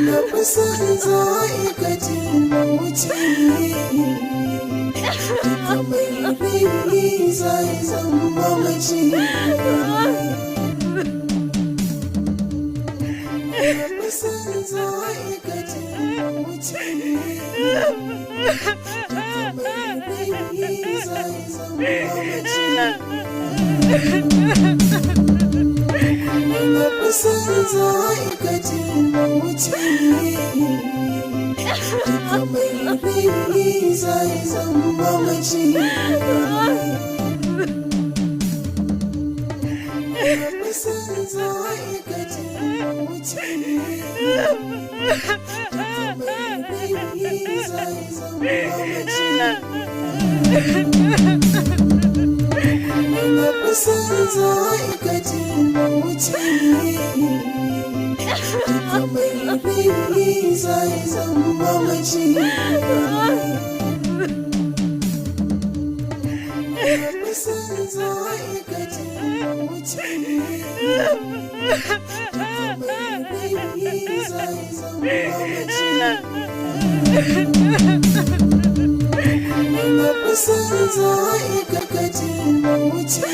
Na fi son za'ikatin mauti. Duka mai rai zai zama mamaci. Na fi son za'ikatin mauti. Duka mai rai zai zama mamaci. Na fi son za'ikatin mauti. Duka mai rai zai zama mamaci. Na fi son za'ikatin mauti. Duka mai rai zai zama mamaci. Na fi son za'ikatin mauti. Duka mai rai zai zama mamaci. Na fi son za'ikatin mauti. Duka mai rai zai zama mamaci. Na fi son za'ikatin mauti.